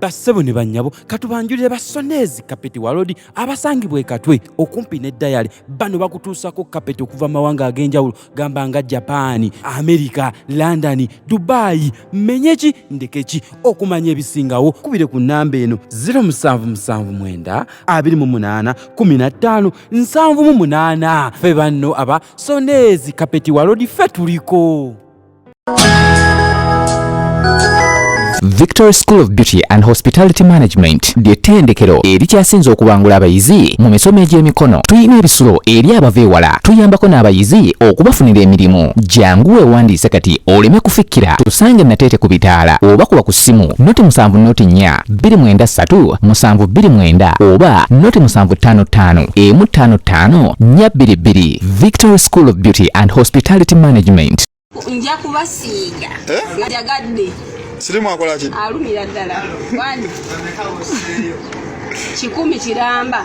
Bassebo ne bannyabo, katubanjulire ba Sonezi Kapeti Walodi abasangibwa e Katwe okumpi ne Dayali. Bano bakutuusako kapeti okuva mu mawanga ag'enjawulo gamba nga Japan, Amerika, London, Dubai. Menye ki ndeke ki? Okumanya ebisingawo kubire ku nnamba eno 0779 28 15 78. Ffe banno aba Sonezi Kapeti Walodi ffe tuliko. Victory School of Beauty and Hospitality Management ly'ettendekero erikyasinze okubangula abayizi mu misomo egy'emikono. Tulina ebisulo eri abava ewala, tuyambako n'abayizi okubafunira emirimu. Jangu weewandiise kati oleme kufikkira. Tusange Nateete ku bitaala oba kuba ku ssimu noti 7 noti 4 293 729 oba noti 755 155 422. Victory School of Beauty and Hospitality Management. Nja kubasiiga Eh? nga njagadde. Sirimu akola ki? Alumira ddala wani 1,000 kiramba.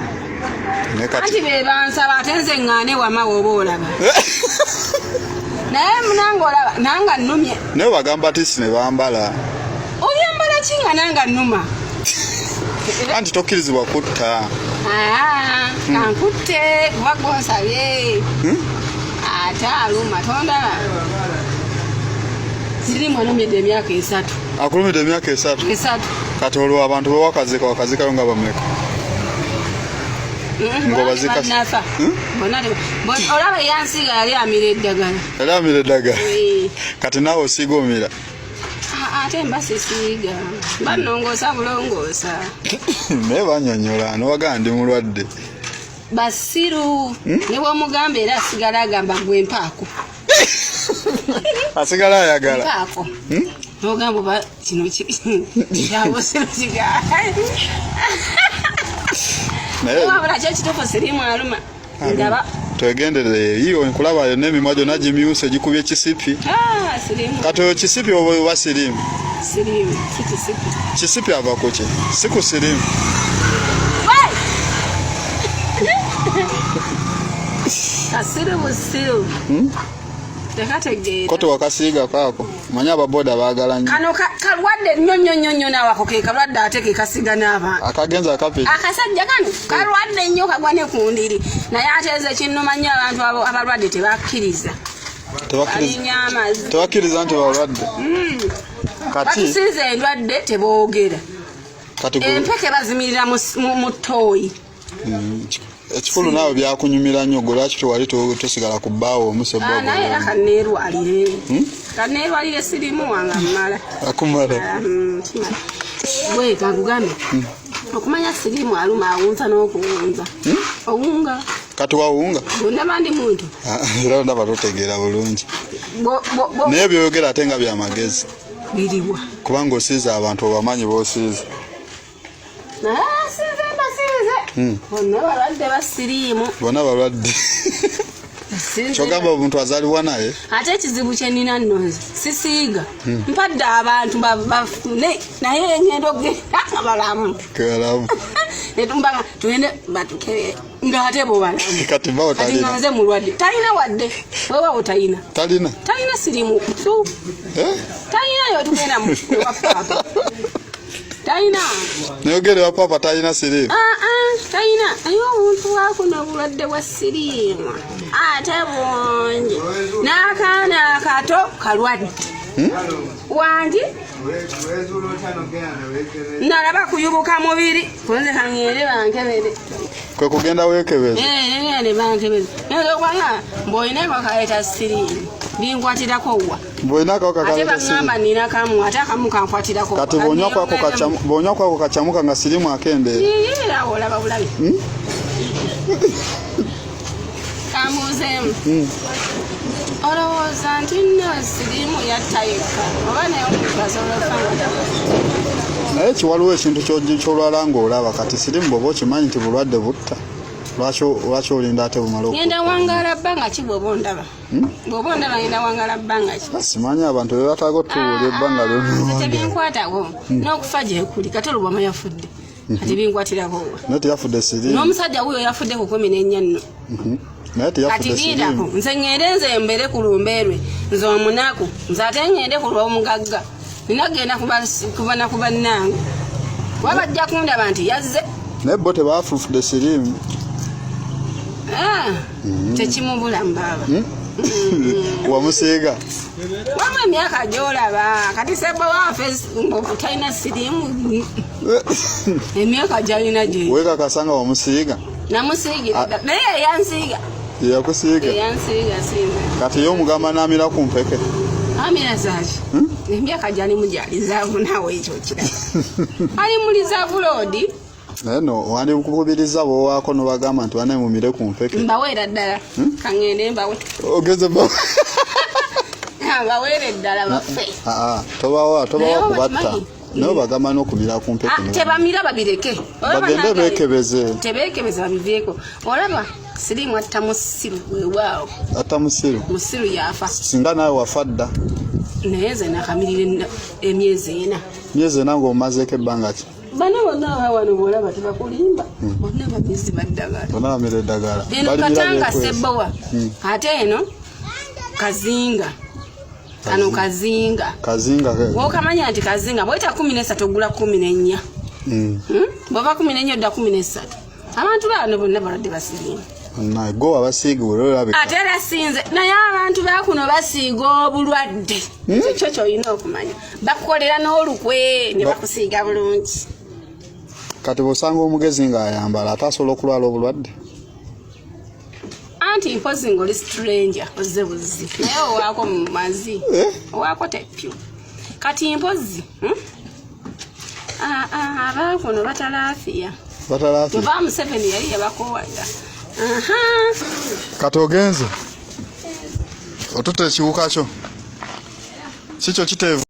Ne kati Anti be bansaba ate nze ŋŋaane wama woba olaba naye munange olaba nanga nnumye. Naye bagamba tisi ne bambala. Oyambala ki nga nanga nnuma? Anti tokkirizibwa kutta. Ah, kankutte kuba gwonsabye. Ate aluma tondaba. Sirimu alumidde emyaka 3. Akulumidde emyaka 3? 3. Kati olwo abantu bewakazika wakazikayo nga bameka? Ng'obazika- Bannafa. Bonna olaba eyansiiga yali amira eddagala. Yali amira eddagala? Eh. Kati naawe osiiga omira? Ah, ate mba sisiiga, mba nnongoosa bulongoosa. Naye banyonyola nobagamba ndi mulwadde. Basiru. Ne bw'omugamba era asigala agamba gwe mpaako. Asigala ayagala. Mpaako. N'ogamba oba kino kyabusiru kiga. Naye Wabula kyo ekituufu siriimu aluma. Ndaba. Twegenderere eyo nkulaba yonna emimwa gyonna gimyuse gikubye kisipi. Ah, siriimu. Kati oyo kisipi oba oba siriimu? Siriimu, si kisipi. Kisipi ava ku ki? Si ku siriimu. Kasiru busiru. Tekategeera. Ko tewakasiigako ako? Manyi ababoda baagala nnyo. Kano kalwadde nnyo nnyo nnyo nnyo naawe ako ke kalwadde ate ke kasiga n'abantu. Akagenza akapi. Akasajja kano kalwadde nnyo kagwa ne ku ndiri. Naye ate nze kinnuma nnyo abantu abo abalwadde tebakkiriza. Balinnya amazzi. Tebakkiriza nti balwadde. Kati Batusinze endwadde teboogera. Kati gwe Empeke bazimirira mu ttooyi. Ekikulu naawe byakunyumira nnyo gwe lwaki tewali tosigala ku bbaawo omusebba Ah, naye era kanneerwalire. Kanneerwalire sirimu wange ammala. Akumala. Ah, kimala. Gwe kankugambe. Okumanya sirimu aluma awunza n'okuwunza. Owunga. Kati wawunga? Bw'ondaba ndi muntu. Ah, era ndaba totegeera bulungi. Naye by'oyogera ate nga bya magezi. Biriwa. Kubanga osiize abantu obamanyi b'osiize. Ah, sinze mbasiize. Bonna balwadde ba siriimu. Bonna balwadde. Sinze. Kyogamba omuntu azaalibwa naye? Ate ekizibu kye nnina nno nze sisiiga. Mpadde abantu bafune naye ngenda okugenda nga balamu. Balamu. Ne tumba tugende batukebere ng'ate bo balamu. Kati bawo Kati talina. nga nze mulwadde. Talina wadde. Weewaawo talina. Talina? Talina siriimu. Su. Eh? Talina yo tugenda mu ewa paapa. Talina. Nayogera ewa paapa talina siriimu. Ah, ah, talina. Naye obuntu bwakuno obulwadde bwa siriimu ate bungi. N'akaana akato kalwadde. Wangi? Nalaba kuyubuka mubiri. Kunze kangende bankebere. Kwe kugenda weekebeze? Eh, ngende bankebeze. Naye okubanga mbw'olina akawuka siriimu, binkwatirako wa? Bw'olina akawuka Ate kaleeta baŋŋamba siriimu. nina kamu, ate akamu kankwatirako. Kati bw'onywa kwako kacamuka nga siriimu akendeera. Yee, era awo olaba bulabi. Kambuuzeemu. Olowooza nti nno siriimu yatta yekka oba naye omuntu asobola okufa nga tafa? Naye kiwaliwo ekintu ky'olwala ng'olaba kati siriimu bw'oba okimanyi nti bulwadde butta lwaki olinda ate bumale okutta? Ngenda wangaala bbanga ki bw'oba ondaba? Bw'oba ondaba ngenda wangaala bbanga ki? Simanyi abantu be bataaga otubuulira ebbanga Nze lyonna. tebinkwatako n'okufa gye kuli kati olwo yafudde. Kati binkwatirako wa? Naye teyafudde siriimu. N'omusajja wuuyo yafudde ku 14 nno. Naye teyafudde Kati lindako siriimu. nze ŋŋende nze mbere ku lumbe lwe nze omunaku nze ate ŋŋende ku lw'omugagga nina kugenda kubanaku bannange. Kuba bajja kundaba nti yazze. Naye bo tebafufudde siriimu. Ah, tekimubula mbaaba. Wamusiiga? Wamma emyaka gyolaba kati sebbo waffe mbu talina siriimu, emyaka gyalina gye. Wekakasa nga wamusiiga? Namusiigira dda, naye eyansiiga. Yeyakusiiga? Eyansiiga sinze. Kati ye omugamba n'amira ku mpeke? Amira zaki? Emyaka gyalimu gyali zaavu, naawe ekyo kiraba ali mu reserve load. Naye no wandikubiriza bowaako nobagamba nti banaye mumire ku mpeke. Mbaweera ddala, kaŋŋende mbawe. Ogeze ba Mbaweere ddala baffe. Aa, tobawa, tobawa. Naye kubatta. obakimanyi? Naye obagamba n'okumira ku mpeke. Ah, tebamira, babireke. Olaba Bagende beekebeze. Tebeekebeze, babiveeko. Olaba siriimu atta musiru, weewaawo. Atta musiru? Musiru yafa. Singa naawe wafa dda. Naye nze nakamirira emyezi 4. Myezi 4 ng'omazeeko ebbanga ki? Bano bonna aba wano bwolaba tebakulimba, bonna bamizi baddagala. Bonna bamira eddagala. Eno Balimira katanga beekwese. sebbowa. Ate eno kazinga, kano kazinga. Kazinga Wokamanya nti kazinga bweta 13 ogula 14. Bwova 14 odda 13. Abantu bano bonna balwadde basiriimu. Naye gwe wabasiiga olabika. Ate era sinze, naye abantu bakuno basiiga obulwadde. Ekyo kyo kyolina okumanya, bakukolera n'olukwe ne bakusiiga bulungi. Kati bw'osanga omugezi ng'ayambala ate asobola okulwala obulwadde? Anti mpozi ng'oli stranger, ozze buzzi, naye owaako mu mazi. Eh? Owaako tepyu. Kati mpozi, Ah, ah, abakuno batalaafiya. Batalaafi. Ova Museveni yali yabakoowa dda. Aha. Kati ogenze otuta ekiwuka kyo kikyo kiteevu.